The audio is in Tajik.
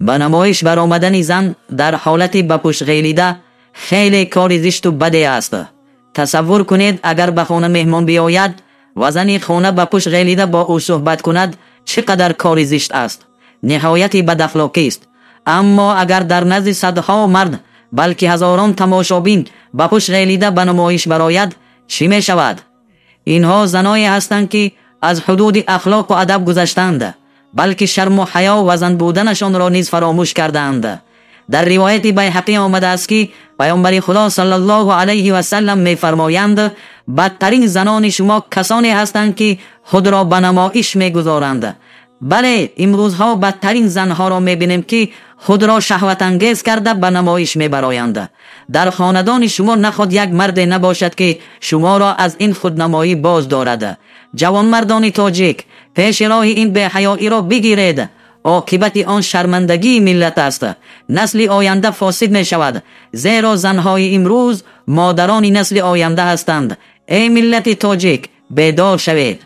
Ба намоиш баромадани зан дар ҳолати ба пушт ғелида хеле кори зишту баде аст. Тасаввур кунед, агар ба хона меҳмон биёяд ва зани хона ба пушт ғелида бо ӯ суҳбат кунад, чӣ қадар кори зишт аст. Ниҳояти бадахлоқист. Аммо агар дар назди садҳо мард, балки ҳазорон тамошобин ба пушт ғелида ба намоиш барояд, чӣ мешавад? Инҳо заное ҳастанд, ки аз ҳудуди ахлоқу адаб гузаштанд, балки шарму ҳаё ва зан буданашонро низ фаромӯш кардаанд. Дар ривояти Байҳақӣ омадааст, ки Паёмбари Худо саллаллоҳу алайҳи васаллам мефармоянд: бадтарин занони шумо касоне ҳастанд, ки худро ба намоиш мегузоранд. Бале, имрӯзҳо бадтарин занҳоро мебинем, ки худро шаҳватангез карда ба намоиш мебароянд. Дар хонадони шумо наход як марде набошад, ки шуморо аз ин худнамоӣ боз дорад. Ҷавонмардони тоҷик, пеши роҳи ин беҳаёиро бигиред. Оқибати он шармандагии миллат аст. Насли оянда фосид мешавад, зеро занҳои имрӯз модарони насли оянда ҳастанд. Эй миллати тоҷик, бедор шавед.